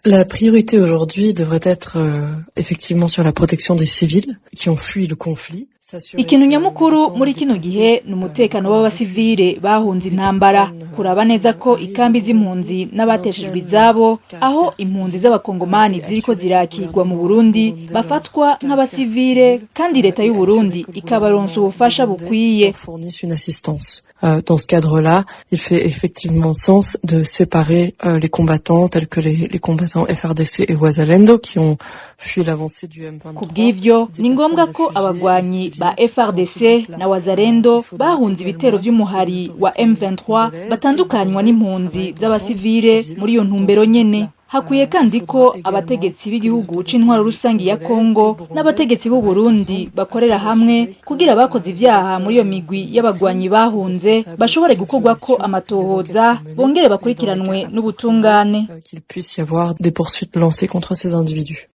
La priorité aujourd'hui devrait être effectivement sur la protection des civils qui ont fui le conflit. Ikintu nyamukuru muri kino gihe ni umutekano w'abasivile bahunze intambara, kuraba neza ko ikambi z'impunzi n'abateshejwe izabo, aho impunzi z'Abakongomani ziriko zirakirwa mu Burundi, bafatwa nk'abasivile kandi leta y'u Burundi ikabaronsa ubufasha bukwiye. Fournissent une assistance. Dans ce cadre-là, il fait effectivement sens de séparer les combattants tels que les combattants FARDC et Wazalendo qui ont fui l'avancée du M23. Kubw'ivyo, ni ngombwa ko abagwanyi ba FARDC na Wazalendo bahunze ibitero vy'umuhari wa M23 batandukanywa n'impunzi z'abasivile. Muri iyo ntumbero nyene, hakwiye kandi ko abategetsi b'igihugu c'intwaro rusangi ya Kongo n'abategetsi b'u Burundi bakorera hamwe kugira abakoze ivyaha muri iyo migwi y'abagwanyi bahunze bashobore gukorwako amatohoza, bongere bakurikiranwe n'ubutungane. Qu'il puisse y avoir des poursuites lancées contre ces individus.